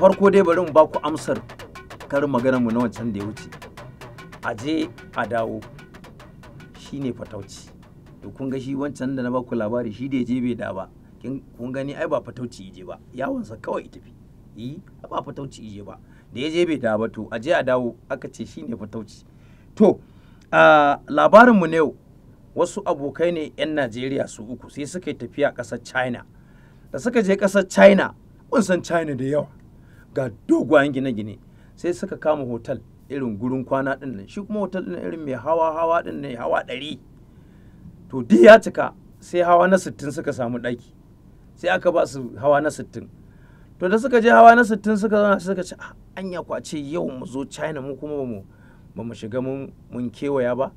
Farko dai bari mu ba ku amsar karin maganar mu na wancan da ya wuce. Aje a dawo shine fatauci. To kun ga shi wancan da na ba ku labari shi da ya je bai da ba. Kun gani ai ba fatauci je ba, yawonsa kawai tafi. Eh, ba fatauci je ba. Da ya je bai da ba, to aje a dawo aka ce shine fatauci. To a labarin mu ne yau, wasu abokai ne 'yan Najeriya su uku sai suka yi tafiya ƙasar China. Da suka je ƙasar China, kun san China da yawa, ga dogayen gine-gine, sai suka kama hotel irin gurin kwana ɗin nan. Shi kuma hotel ɗin irin mai hawa-hawa ɗin ne, hawa 100. To duk ya cika, sai hawa na 60 suka samu ɗaki. Sai aka ba su hawa na 60. To da suka je hawa na 60 suka zauna suka ce, anya ku a ce yau mu zo China mu kuma ba mu shiga mun kewaya ba.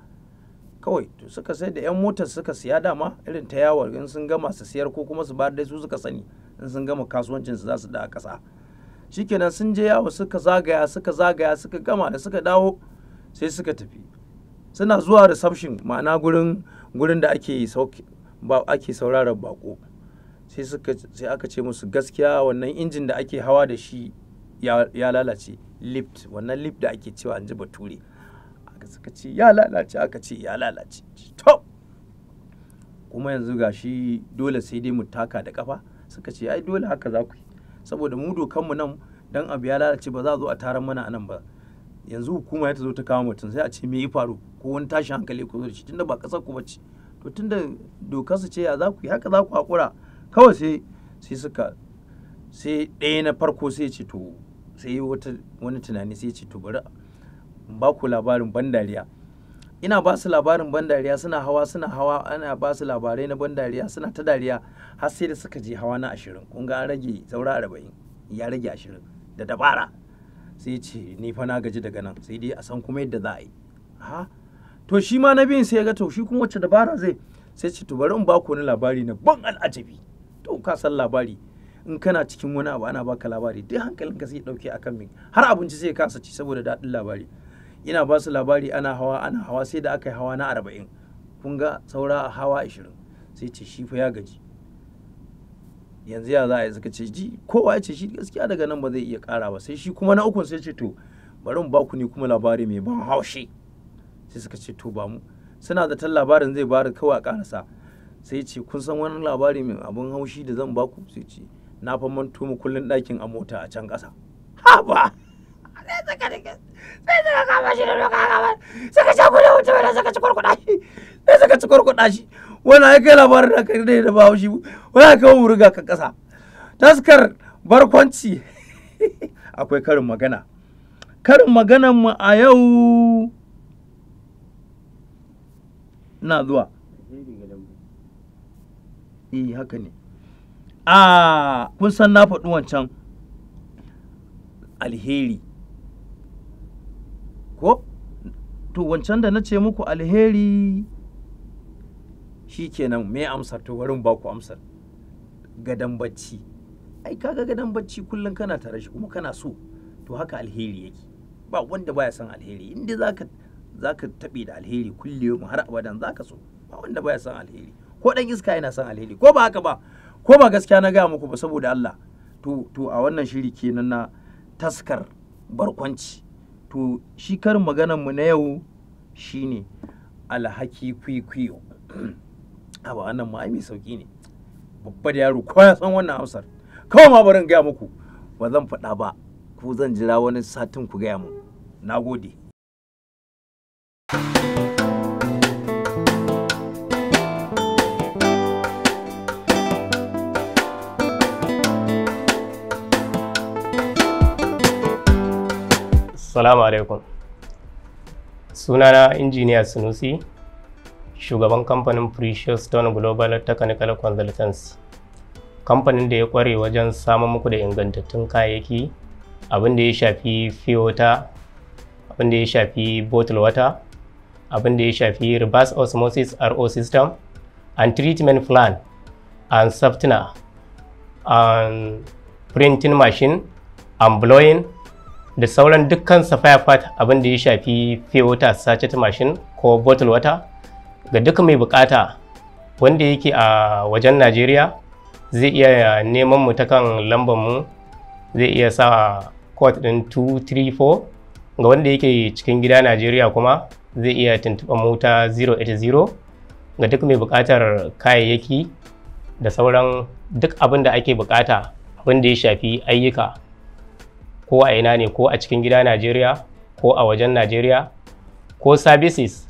Kawai to suka sai da 'yan motar suka siya dama irin ta yawon, in sun gama su siyar ko kuma su bayar dai su suka sani, in sun gama kasuwancin su za su da ƙasa. Shikenan sun je yawo suka zagaya suka zagaya suka gama, da suka dawo sai suka tafi. Suna zuwa reception, ma'ana gurin da ake ake sauraron bako. Sai aka ce musu gaskiya wannan injin da ake hawa da shi ya lalace, lift, wannan lift da ake cewa an ji bature. Aka suka ce ya lalace, aka ce ya lalace. To kuma yanzu gashi dole sai dai mu taka da kafa. Suka ce ai dole haka za ku yi, saboda mu dokanmu nan dan abu ya lalace ba za a zo a taron mana anan ba. Yanzu hukuma ya ta zo ta kawo mutum sai a ce me ya faru ko wani tashin hankali ku zo da shi, tunda ba kasar ku bace. To tunda dokar su ce ya za ku yi haka za ku hakura. Kawai sai suka sai ɗaya na farko sai ce to sai wani tunani sai ce to bari in ba ku labarin ban dariya. Ina ba su labarin ban dariya, suna hawa suna hawa, ana ba su labarai na ban dariya, suna ta dariya har sai da suka je hawa na 20. Kun ga an rage saura 40, ya rage 20 da dabara. Sai ce ni fa na gaji daga nan, sai dai a san kuma yadda za a yi. Ha to shi ma na biyun sai ya ga to shi kuma wacce dabara zai, sai ce to bari in ba ku wani labari na ban al'ajabi. To ka san labari in kana cikin wani abu ana baka labari duk hankalinka sai ya dauke akan min, har abinci sai ya kasa ci saboda daɗin labari. Ina ba su labari ana hawa ana hawa sai da aka yi hawa na 40. Kun ga saura hawa 20. Sai ce shi fa ya gaji, yanzu ya za a yi? Suka ce ji kowa ya ce shi gaskiya daga nan ba zai iya ƙara ba. Sai shi kuma na ukun sai ce to bari mu ba ku ni kuma labari mai ban haushi. Sai suka ce to ba mu, suna zaton labarin zai bari kawai a ƙarasa. Sai ce kun san wani labari mai abun haushi da zan ba ku? Sai ce na fa manto mu kullun ɗakin a mota a can ƙasa. Haba! Sai suka kama shi da doka kama, suka sha kuɗin mutum da suka ci kwarkwada shi, sai suka ci kwarkwada shi. Wannan ai kai labarin da kai da ba haushi, wannan kai mu riga kan ƙasa. Taskar barkwanci. Akwai karin magana. Karin maganan mu a yau na zuwa. Eh haka ne. A kun san na faɗi wancan alheri. Ko? To wancan da na ce muku alheri shikenan, me amsar? To bari ba ku amsar. Gadon bacci. Ai kaga gadon bacci kullum kana tare shi kuma kana so. To haka alheri yake. Ba wanda baya son alheri. In dai zaka taɓe da alheri kullum har abadan zaka so. Ba wanda baya son alheri. Ko dan iska yana son alheri, ko ba haka ba? Ko ba gaskiya na gaya muku ba saboda Allah. To a wannan shiri kenan na taskar barkwanci. To shi karin maganar mu na yau shine alhaki kwikwiyo. Aba wannan ma ai mai sauki ne. Babba da yaro ko ya san wannan amsar. Kawai ma bari in gaya muku, ba zan faɗa ba, ku zan jira wani satin ku gaya mun. Nagode. Assalamu alaikum. Sunana Injiniya Sunusi, shugaban kamfanin Precious Stone Global Technical Consultants. Kamfanin da ya kware wajen samar muku da ingantattun kayayyaki, abin da ya shafi pure water, abin da ya shafi bottle water, abin da ya shafi reverse osmosis RO system, and treatment plan, and softener, and printing machine, and blowing, da sauran dukkan spare part abin da ya shafi pure water sachet machine ko bottle water. Ga duk mai bukata wanda yake a wajen Najeriya zai iya neman mu ta kan lambar mu zai iya sa code ɗin 234. Ga wanda yake cikin gida Najeriya kuma zai iya tuntuɓar mu ta 080. Ga duk mai buƙatar kayayyaki da sauran duk abin da ake buƙata, abin da ya shafi ayyuka, ko a ina ne, ko a cikin gida Najeriya ko a wajen Najeriya, ko services,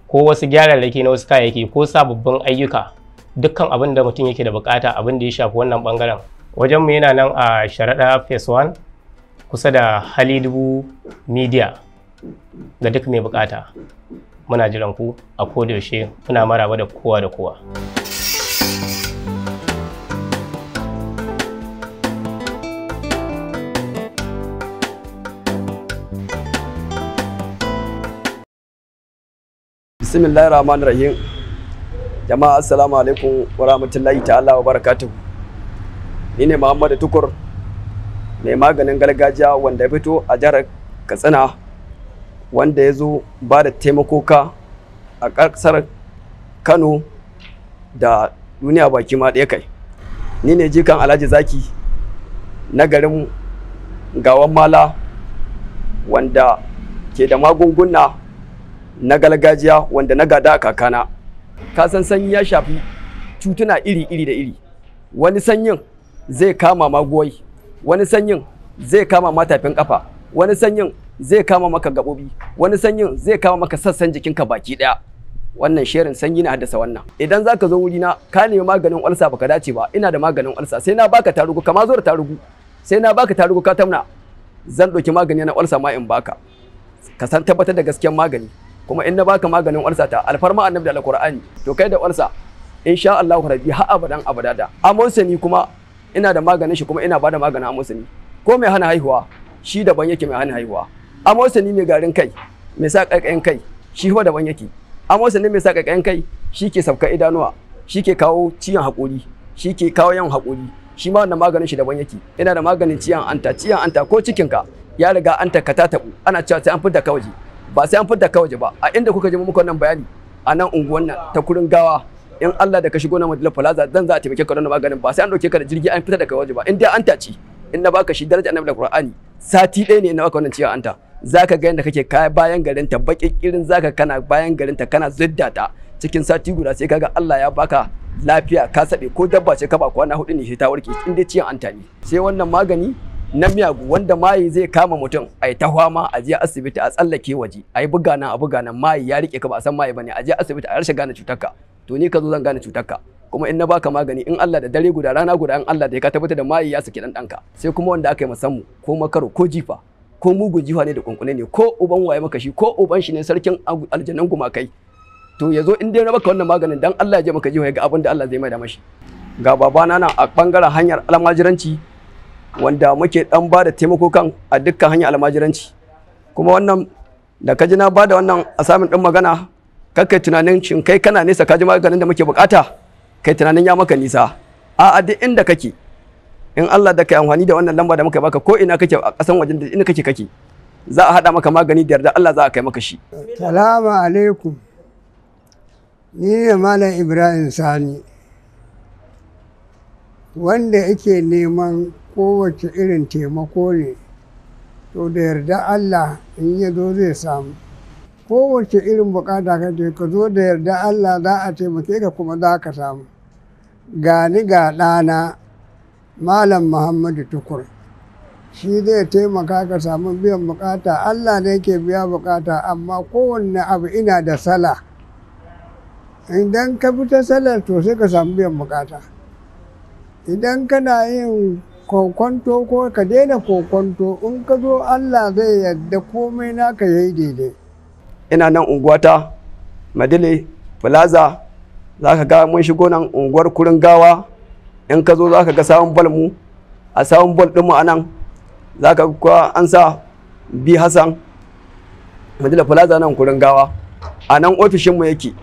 ko wasu gyararraki na wasu kayayyaki, ko sababbin ayyuka, dukkan abin da mutum yake da buƙata, abin da ya shafi wannan ɓangaren, wajenmu yana nan a Sharaɗa Phase 1 kusa da Halidubu Media. Ga duk mai bukata, muna jiran ku a kodayaushe, muna maraba da kowa da kowa. Bismillahir Rahmanir Rahim. Jama'a, assalamu alaikum wa rahmatullahi ta'ala wa barakatuhu. Ni ne Muhammadu Tukur, mai maganin gargajiya wanda ya fito a jihar Katsina, wanda ya zo ba da taimako ka a ƙasar Kano da duniya baki ma ɗaya kai. Ni ne jikan Alhaji Zaki na garin Gawan Mala, wanda ke da magunguna na gargajiya wanda na gada a kakana. Ka san sanyi ya shafi cutuna iri-iri da iri. Wani sanyin zai kama magoyi, wani sanyin zai kama matafin kafa, wani sanyin zai kama maka gabobi, wani sanyin zai kama maka sassan jikinka baki daya. Wannan sherin sanyi na haddasa wannan. Idan zaka zo wurina ka nemi maganin ulsa baka dace ba, ina da maganin ulsa, sai na baka tarugu, kama zo da tarugu, sai na baka tarugu ka tamna, zan ɗauki magani na ulsa ma in baka, ka san tabbatar da gaskiyar magani. Kuma in na baka maganin ulsa ta alfarma Annabi da Alqur'ani, to kai da ulsa insha Allahu rabbi har abadan abada. Da amosani kuma ina da maganin shi, kuma ina bada maganin amosani. Ko mai hana haihuwa shi daban yake, mai hana haihuwa amosani, mai garin kai, mai sa ƙaiƙayin kai, shi fa daban yake. Amosani mai sa ƙaiƙayin kai shi ke sabka idanuwa, shi ke kawo ciwon haƙori, shi ke kawo yawan haƙori, shi ma wannan maganin shi daban yake. Ina da maganin ciwon anta, ciwon anta ko cikinka ya riga anta ka ta tabu, ana cewa sai an fidda ka waje, ba sai an fidda ka waje ba. A inda kuka ji muku wannan bayani a nan unguwan nan ta Kurin Gawa, in Allah da ka shigo na Madina Plaza zan za a taimake ka da wannan maganin, ba sai an dauke ka da jirgi an fitar da kai waje ba. In dai anta ce, in na baka shi, daraja Annabi da Qur'ani, sati ɗaya ne in na baka wannan ciwon anta, zaka ga yadda kake kaya bayan garin ta baki irin, zaka kana bayan garin ta kana zidda ta, cikin sati guda sai kaga Allah ya baka lafiya ka sabe. Ko dabba ce ka ba, kwana 4 ne sai ta warke, in dai ciwon anta ne. Sai wannan magani na miyagu wanda mayi zai kama mutum, a yi ta fama, a je asibiti, a tsallake waje, a yi buga nan, a buga nan, mayi ya rike ka, ba a san mayi bane, a je asibiti a rashin gane cutarka, to ni ka zo zan gane cutarka. Kuma in na baka magani, in Allah da dare guda, rana guda, in Allah da ya ka tabbatar da mayi ya saki dan danka. Sai kuma wanda aka yi musammu ko makaro ko jifa, ko mugun jifa ne da kunkune ne, ko uban waye maka shi, ko uban shi ne sarkin aljannan gumakai, to ya zo in dai na baka wannan maganin, dan Allah ya je maka jifa ya ga abin da Allah zai mai da mashi. Ga babana nan a bangaren hanyar almajiranci, wanda muke dan ba da taimako kan a dukkan hanyar almajiranci. Kuma wannan da ka ji na ba da wannan asamin din magana, kakkai tunanin shin kai kana nesa ka ji maganin da muke bukata, kai tunanin ya maka nisa. A duk inda kake, in Allah da kai amfani da wannan lamba da muka baka, ko ina kake a kasan wajen da inda kake kake, za a hada maka magani da yarda Allah, za a kai maka shi. Salamu alaikum. Ni ne Malam Ibrahim Sani, wanda yake neman kowace irin taimako ne, to da yarda Allah in ya zo zai samu. Kowace irin bukata kake, ka zo, da yarda Allah za a taimake ka kuma za ka samu. Gani ga ɗana Malam Muhammadu Tukur, shi zai taimaka ka samu biyan bukata. Allah ne ke biya bukata, amma kowanne abu ina da sala. Idan ka bi ta salar, to sai ka samu biyan bukata. Idan kana yin kokonto, ko ka daina kokonto, in ka zo Allah zai yarda komai naka yayi daidai. Ina nan unguwata Madile Plaza, za ka ga mun shigo nan unguwar Kurin Gawa. In ka zo za ka ga sawun bal mu, a sawun bal ɗinmu a nan za ka ga an sa B Hassan Madile Plaza, nan Kurin Gawa, a nan ofishinmu yake.